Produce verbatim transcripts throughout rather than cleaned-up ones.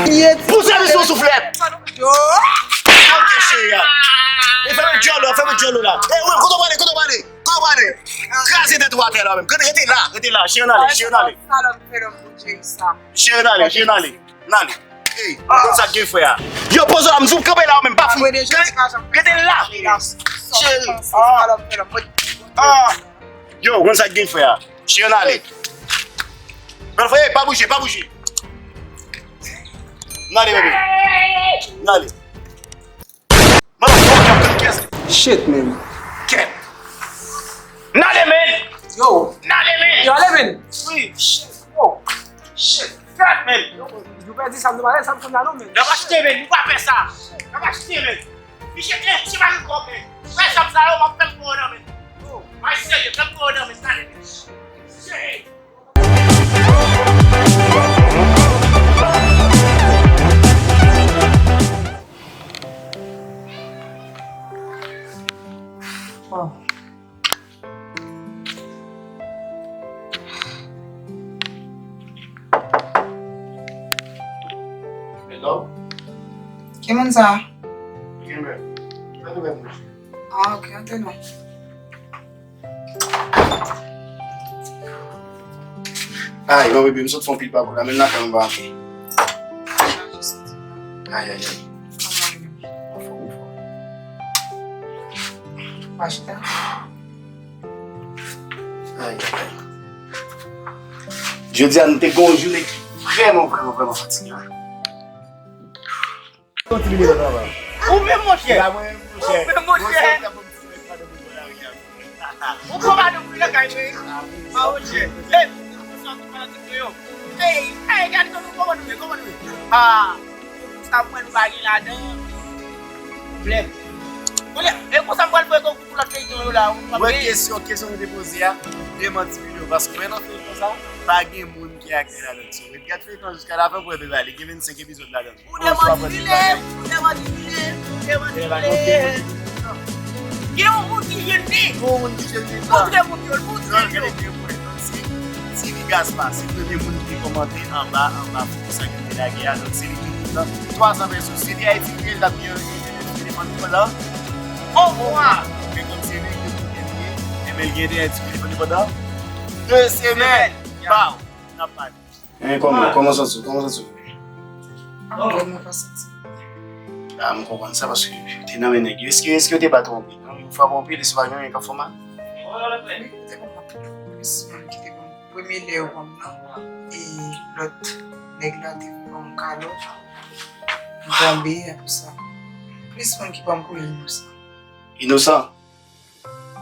Pouse misye yon souflèt. Ok, cheri a. E fèmen djòl ou, fèmen djòl ou la. E wi, kote w prale, kote w prale, kote w prale? Kraze tèt ou atè la menm. Rete, rete la, rete la. Cheri, n ale, cheri, n ale. Cheri, n ale, cheri, n ale. N ale. Ey, konn sa k gen frè a. Yo, poze la, m di w kanpe la ou menm, pa fou. Rete la. Cheri. Ah. Ah. Yo, konn sa k gen frè a. Cheri, n ale. Bèl frè, pa bouje, pa bouje. N ale, bebe. N ale. Motherfucker, kèt. Shit, man. Kèt. N ale, man. Yo. N ale, man. Yo, ale, man. Wi. Shit, yo. Shit. Kèt, man. Yo, yo pèdi sa, nou pa sa m konn la non, man. N ap achte, man. Nou pa fè sa. N ap achte, man. Misye, eh, misye pa gen kòb, man. Frè, sa m sa yo, m ap fè m kòwònan, man. Yo. Ay, serye, fè m kòwònan, man. N ale, man. Shit. Hello? Ki moun sa? Ki moun? Sa nou menm? Ah, ok, antre non. Ay, non, bebe, m sot fè yon pil bagay la, menm lakay mwen pa antre. Ay, ay, ay. Anfòm, anfòm. Ay, ay, ay. Jodi a, nou te gen yon jounen ki vrèman, vrèman, vrèman fatige. Yon ti nimewo travay. Ou menm, monchè. Ou menm, monchè. Ou pran madanm ou lakay mwen. Ah, monchè. Ey, ou sa tout fanatik mwen yo. Ey, ey, gade kòman nou, kòman nou ye, kòman nou ye. Ah, sa mwen nou pa gen ladan. Pwoblèm. Kounye a, e konsa m pral fè pou lòt feyton yo la, ou pa vle? Wè kesyon, kesyon nou te poze a, demanti videyo, paske wè nan feyton sa, pa gen moun ki aktè ladan. So, ret gad feyton jiska lafen pou wè bebe a, li gen vennsenk epizòd ladan. Ou demanti li, ou demanti li, ou demanti li. Gen yon moun ki jwenn li. Gen yon moun ki jwenn li. Montre moun yo, montre yo. Ti Vigas pa, se premye moun ki te kòmante anba, anba pou sa ki te lage a. Donk, se li ki kontan. Twa san pèsòn. Si se te Ayiti ki te, l t ap gen yon telefòn li pandan on mwa. Men kòm se li ki te, ebyen, l gen yon telefòn li pandan de semèn. Baw, n ap pale. Hein, kòman, kòman w santi w? Kòman w santi w? Anpil, mwen pa santi. Ah, m konprann sa paske te nan men nèg yo. Èske, èske yo te bat ou anpil? Non, yo frape w anpil, èske pa gen anyen k ap fè w mal? Wi, yo te ban m anpil. Plis moun ki te ban m premye lè yo ban m nan. E lòt nèg la te ban m kalòt. M tonbe, apre sa. Plis moun ki ban m koulye inosan. Inosan?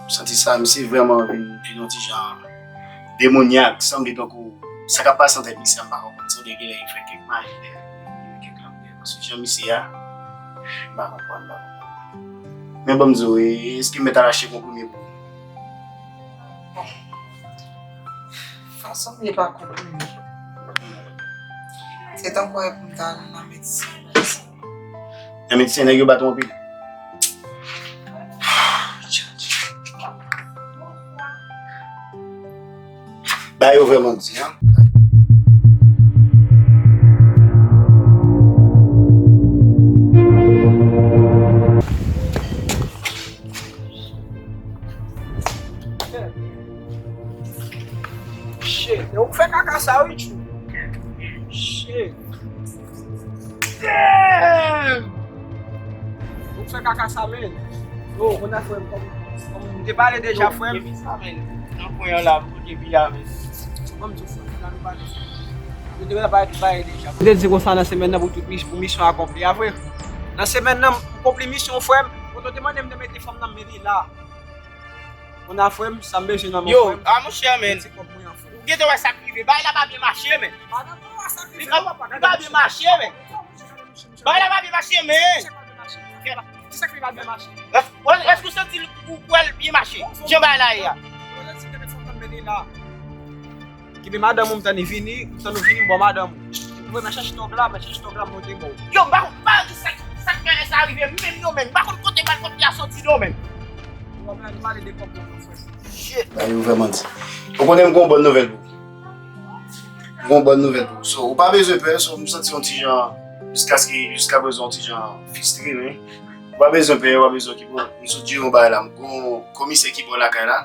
M santi sa, misye vrèman vin, vin yon ti jan demonyak, sanble tankou sa k ap pase nan tèt misye a, m pa konprann. Sanble genlè li fè kèk maji dèyè, li fè kèk lanmè, paske jan misye a, m pa konprann, m pa konprann. Men ban m di w, e, èske m mèt al achte konprime pou ou? Bon, fason m ye pa konprime. Se tankou wè pou m ta al nan medsen. Nan medsen, nèg yo bat ou anpil? Bagay yo vrèman di, an. Shit, ou fè kaka sa wi, tchou. Shit. Damn! Ou fè kaka sa, men. Yo, kounye a, frè m, kòm, kòm m te pale deja, frè m. Epi sa, men. Nan kwen an la, m pote pi a, men. Kòm di, frè m, la nou pale. Nou te pale, pale deja. M te di konsa nan semèn nan pou tout mis-, pou misyon akonpli a, frè. Nan semèn nan, m akonpli misyon, frè m. Kote w te mande m te mete fanm nan, m mete l la. Moun a frè m, sa m bezwen nan men frè m. Yo, a monchè, men. Ou gentan wè sa k rive. Bagay la pa byen mache, men. Li pa, li pa byen mache, men. Bagay la pa byen mache, men. Èske w santi l, ou kwè l byen mache? Jan bagay la ye a. Kibe madanm ou, m tann li vini, m tann ou vini, m ba w madanm ou. Mwen, m al chache nòg la, m al chache nòg la, m monte ba w. Yo, m pa konn, m pa konn ki sa, sa k fè sa rive menm non, men. M pa konn kote m al, kote l soti non, men. Yo, men, nou pale de kòb non, frè. Shit. Bagay yo vrèman di. Ou konnen m gen yon bòn nouvèl pou ou. M gen yon bòn nouvèl pou ou. So, ou pa bezwen pè, so, m santi yon ti jan Jiskaske, jiskaprezan, yon ti jan fistre, men ou pa bezwen pè, ou pa bezwen okipe w. M sot jere yon bagay la, m gon komisè ki bò lakay la.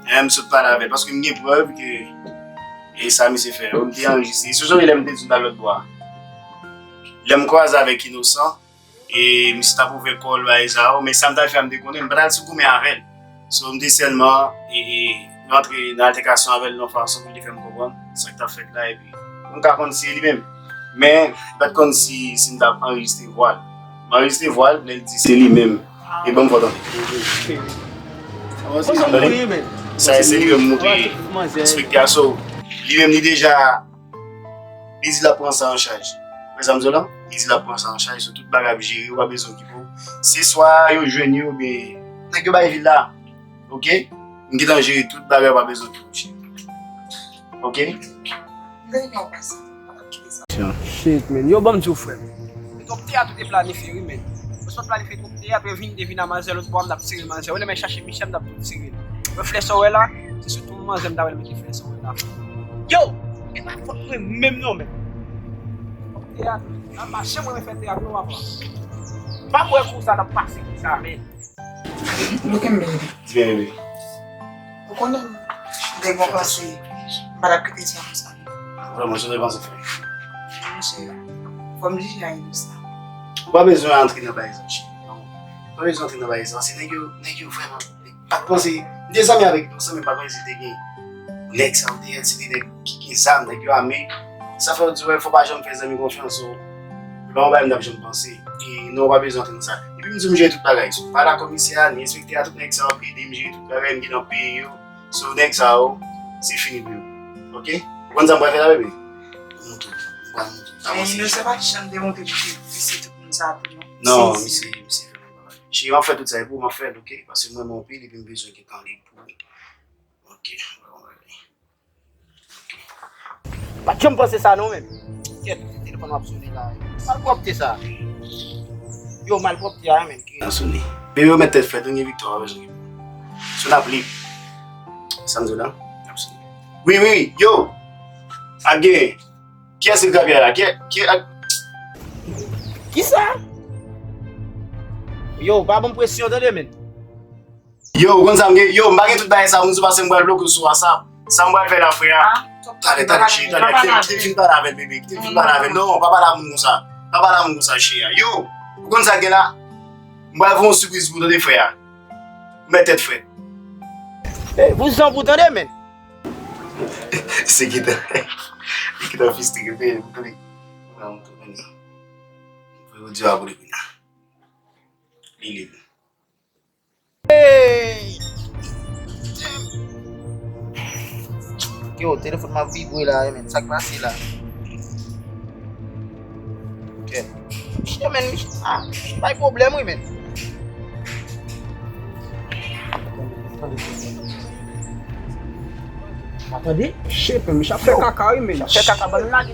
E m sot pale avè l, paske m gen prèv ke e sa misye fè yo, m te anrejistre. Si w sonje lè m te di w nan lòt bò a, lè m kwaze avèk Inosan, e misye t ap ouvè kò l, bagay sa yo, men sa m t al fè a, m te konnen, m pa t al sou goumen avè l. So, m te sèlman, e, e, rantre nan altèkasyon avè l nan yon fason pou l te fè m konprann sa k t ap fèt la, epi pou m ka konn si se li menm. Men, m pa t konn si, si m t ap anrejistre vwa l. M anrejistre vwa l, lè l di se li menm. E ban m fò tande. Tande? Sa se li menm m montre enspektè a, so, li menm li deja, li di l ap pran sa an chaj. Ou wè sa m di w la? Li di l ap pran sa an chaj, so tout bagay ap jere, ou pa bezwen okipe w. Se swa yo jwenn yo, oubyen nèg yo bay vil la. Oke? M gentan jere tout bagay, ou pa bezwen okipe w, cheri. Oke? Shit, man. Yo, ban m di w, frè m. Twòp teyat ou te planifye, wi, men. Mwen sot planifye twòp teyat, mwen vin, te vin a manzè lòt bò, m t ap tire manzè. Ou lè mwen chache Michel, m t ap tou tire. Mwen flè sa w wè la, se sou tou manzè m ta wè l mete flè sa w wè la. Yo! E pa fòt mwen menm non, men. Twòp teyat, nan mache mwen fè teyat, non, papa. Pa kwè kou sa t ap pase konsa, men. Look at me. Di byen, bebe. Ou konnen m te gon panse, m pa t ap kite sa konsa. Vrèman, se te panse fè. Monchè, fò m jije a Inosan. Ou pa bezwen antre nan bagay sa, cheri. Non. Ou pa bezwen antre nan bagay sa. Se nèg yo, nèg yo vrèman, m pa t panse, m te zanmi avèk Inosan, men m pa t panse te gen nèg sa yo deyò, se te nèg ki gen zam, nèg yo ame. Sa fè w di, wè, fò pa janm fè zanmi konfyans, so, se pa yon bagay m t ap janm panse. E non, w pa bezwen antre nan sa. Epi m di w m jere tout bagay. So, pale a komisè a, ni enspektè a, tout nèg sa yo ap ede m jere tout bagay, m gentan peye yo. So, nèg sa yo, se fini pou yo. Oke? Ou konn sa m pral fè la, bebe? M montre w. M pral montre w. Men Inosan pa t janm te montre w se, se tout moun sa tou, non. Non, misye, misye fè menm bagay. Cheri, m ap fè tout sa, e pou ou m ap fè l, oke? Paske m renmen w anpil, epi m bezwen gentan li pou ou. Oke, bon bagay. Pa t janm panse sa non, menm. Kèt, se telefòn w ap sone la. Malpwòpte sa. Yo, malpwòpte a, menm. Nan sone. Bebe, ou mèt tèt frèt, ou gen viktwa, ou pa bezwen gen. Sou n ap li. Sa m di w la? N ap sone. Wi, wi, wi. Yo! Ap gen. Kiyès ki krape a la? Ki, ki, ak... Kisa? Yo, pa ban m presyon, tande, menm. Yo, ou konn sa m gen? Yo, m pa gen tout bagay sa, moun sou pase m pral bloke w sou WhatsApp. Sa m pral fè la, frè a? Talè, talè, cheri, talè. Kite m, kite m fin pale avè l, bebe. Kite m fin pale avè l. Non, pa pale a moun konsa. Pa pale a moun konsa, cheri a. Yo, ou konn sa k gen la? M pral fè yon sipriz pou ou, tande, frè a. Ou mèt tèt frèt. Ey, vouzan pou tande, menm. Se ki tan, li ki tan fistre, tande. Nan, m tou vini. Fè yo di a pou li vini. Li lib. Hey! Yo, telefòn m ap vibre la, wi, men. Sa k pase la? Ok. Yo, men, ah, bay pwoblèm, wi, men. Tande. Shit, men, misye ap fè kaka, wi, men. Misye ap fè kaka, ban m lage.